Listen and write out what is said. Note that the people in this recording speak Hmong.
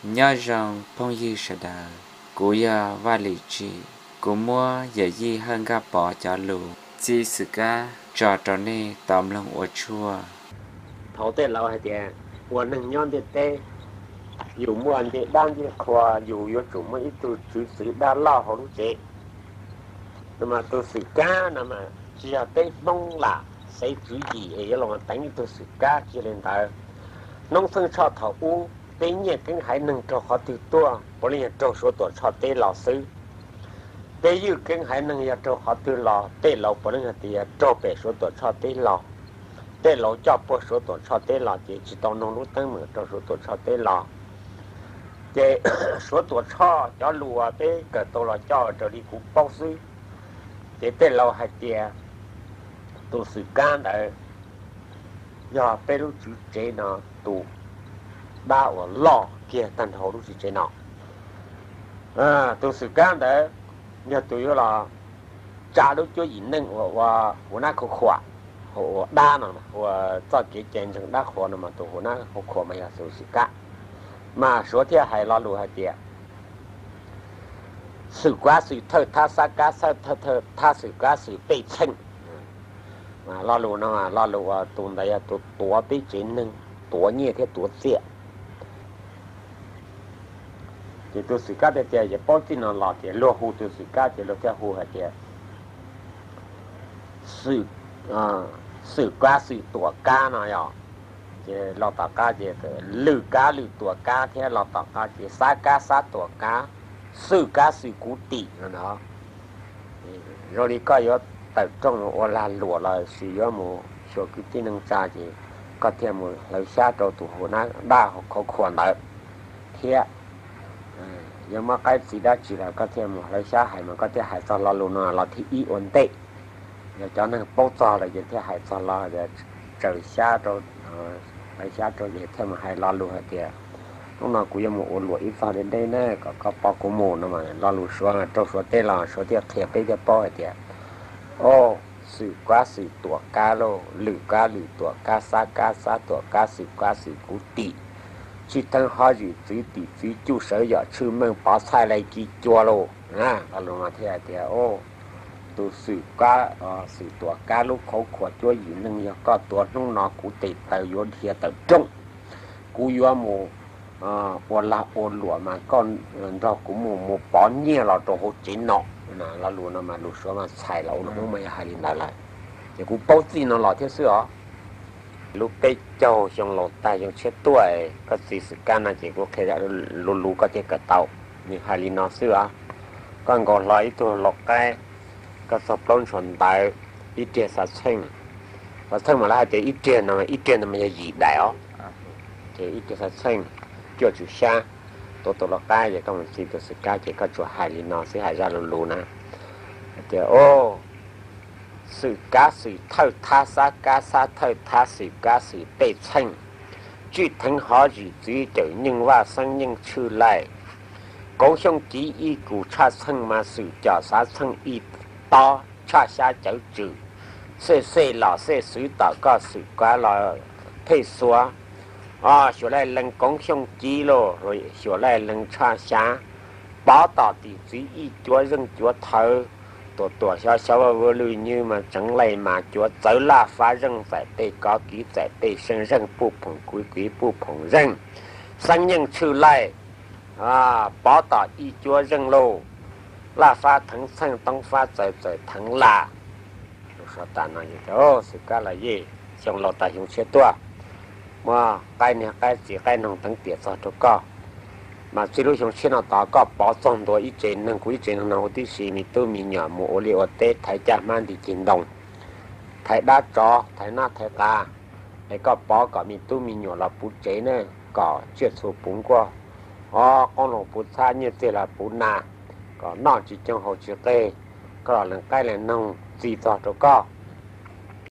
Nyob zoo phooj ywg sawv daws, kuv yog Vaj Lim Tsim. Kuv muab yawm yij Hawj Nkaj Pov cov lus txij Xwm Kab tso rau nej tau mloog ua tshua. Thaum tej laus hais tias ua neeg nyob ntiaj teb, yus muaj ncej dab ncej qhua, yus yuav tsum muaj ib tug tswv txwv dab loj hauv lub tsev. No mas tus Xwm Kab no mas tsis yog peb Hmoob lam xev tswv yim es yuav los teev ib tug Xwm Kab, tsis li ntawd. Hnub txheej tshoj thaum ub, peb nyiaj keeb haiv neeg raug qhov twg tuaj, puav leej yog raug Suav Tuam Tshoj teb los xwb. Peb ywj keeb haiv neeg yog raug qhov twg los, tej laus puav leej hais tias yog raug pem Suav Tuam Tshoj teb los. Tej laus coj puag Suav Tuam Tshoj teb los ces tsis tau noog lub teeb meem, raug Suav Tuam Tshoj teb los. Ces Suav Tuam Tshoj cov lus uas peb kawm tau los coj raws li kuv paub xwb, ces tej laus hais tias tus Xwm Kab ntawd yog peb lub tswv tsev no tus dab uas loj kiag tag nrho lub tswv tsev no. Tus Xwm Kab ntawd yog tus yuav los tsa lub cuab yim neej uas ua huv nab khov khuam, ua dab no, ua txoj kev cai ntseeg dab qhuas no mas tus huv nab khov khuam mas yog tus Xwm Kab. Mas Suav thiaj hais lo lus hais tias Xwm Kab Xwm thawj thab Xab Kab Xab thawj thab Xwm Kab Xwm pej txheej. Lo lus no lo lus uas tus ntawd yog tus tuav peb tsev neeg, tuav nyiaj thiab tuav txiaj. Ces tus Xwm Kab tiag tiag ces paub txij no los ces luag hu tus Xwm Kab ces luag thiaj hu hais tias Xwm, Xwm Kab Xwm Tuam Kab no yog. Ces los tom qab ces Lwm Kab Lwm Tuam Kab thiab los tom qab ces Xab Kab Xab Tuam Kab, Xwm Kab Xwm Kuv Tim no ntag. Zoo li koj yuav tawm rooj mus ua lag luam los sis yuav mus xyuas kwv tij neej tsa ces koj thiaj mus hlawv xyab rau tus huv nab dab khov khuam ntawd thiab. Yog muaj qaib txi dab tsi los koj thiaj mus hlawv xyab hais mas koj thiaj hais txog lo lus no los thib ib ua ntej. Yog cov neeg paub txog lawm ces thiaj hais txog lo, tsaws xyab rau, hlawv xyab rau ces thiaj mus hais lo lus hais tias hnub no kuv yuav mus ua luam ib txog deb deb na, kom koj pab kuv mus no mas lo lus Suav mas rau Suav teb los Suav thiaj qhia peb thiaj paub hais tias, o, Xwm Kab Xwm Tuam Kab lauj, Lwm Kab Lwm Tuam Kab, Xab Kab Xab Tuam Kab, Xwm Kab Xwm Kuv Tim, tsij theeb hob zwm txwv tim txwv cuj sawv yom tshwj meej pov txhaij lai ci cua lauj. Lo lus no thiaj hais tias, o, tus Xwm Kab, Xwm Tuam Kab lub khov khuam cuab yim neej yog koj tuav, hnub no kuv tes taw yuav dhia tawm rooj, kuv yuav mus ua lag ua luam mas koj nrog kuv mus mus pov nyiaj los rau hauv tsev no. Lo lus no mas lus Suav mas txhais los ua lus Hmoob mas yog hais li ntawd lawm. Ces kuv paub txij no los thiab xwb os. Lub peb caug xyoo laus tag xyoo tshiab tuaj, koj txiv Xwm Kab no ces kuv qhia zaj lus lus koj thiaj kawm tau. Nws hais li no xwb os. Koj nkaus hlo ib tug lau qaib, koj txog plaub ntshua ntawv, ib riag xav txheej. Xav txheej mas lawv hais tias ib riag no, ib riag no mas yog yim daim os. Ces ib riag xav txheej, cuaj tswm xyab, tuav tus lau qaib ces koj mus txi tus Xwm Kab ces koj tsuas hais li no xwb, hais zaj lus lus na. Hais tias, o, Xwm Kab Xwm thawj thab Xab Kab Xab thawj thab Xwm Kab Xwm pej txheej, tsij theeb hob zwm txwv cawm nyeej vaj xeeb nyeej tshwj laij. Koob xyooj civ ib kus tshaj txheej mas Xwm com xav txheej ib tob tshaj xyab cawv tswm. Xej xej los xej xwv tom koj Xwm Kab los phej xuav. O, xyuam laij lees koob xyooj civ lauj, xyuam laij lees tshaj xyab. Pov tom tim txwv ib cuav zeej cuav thawv. Tuam tuam xyov xyov vaj vag lwj nywj mas tseev laij mas cuav txawv laj fab zeej txais tej kov kiv txais tej seej zeej puj phoom kuiv kuiv puj phoom zeej. Xeeb nyeej tshwj laij, pov tom ib cuav zeej lauj. Laj fab theev txheej toob fab txawv txawm theev laj. Xwm Kab los yeej xyoo laus tas xyoo tshiab tuaj, muab qaib niag qaib txiv qaib noog teev tiam txog rau koj. Mas txij lub xyoo tshiab no tod koj pov txog ntua ib tsev neeg kuv ib tsev neeg no huv tib si, me tub me nyuam mus ua liaj ua teb thaiv caj hmab nti ceg ntoo, thaiv dab tsov thaiv nab thaiv qav. Es koj pov kom me tub me nyuam los puv tsev ne, kom tsiaj txhu puv nkuaj, o, qoob loo puv txhab nyiaj txiag los puv nas, kom noj tsis coob haus tsis qig. Koj los lees qaib lees noog txi txog rau koj.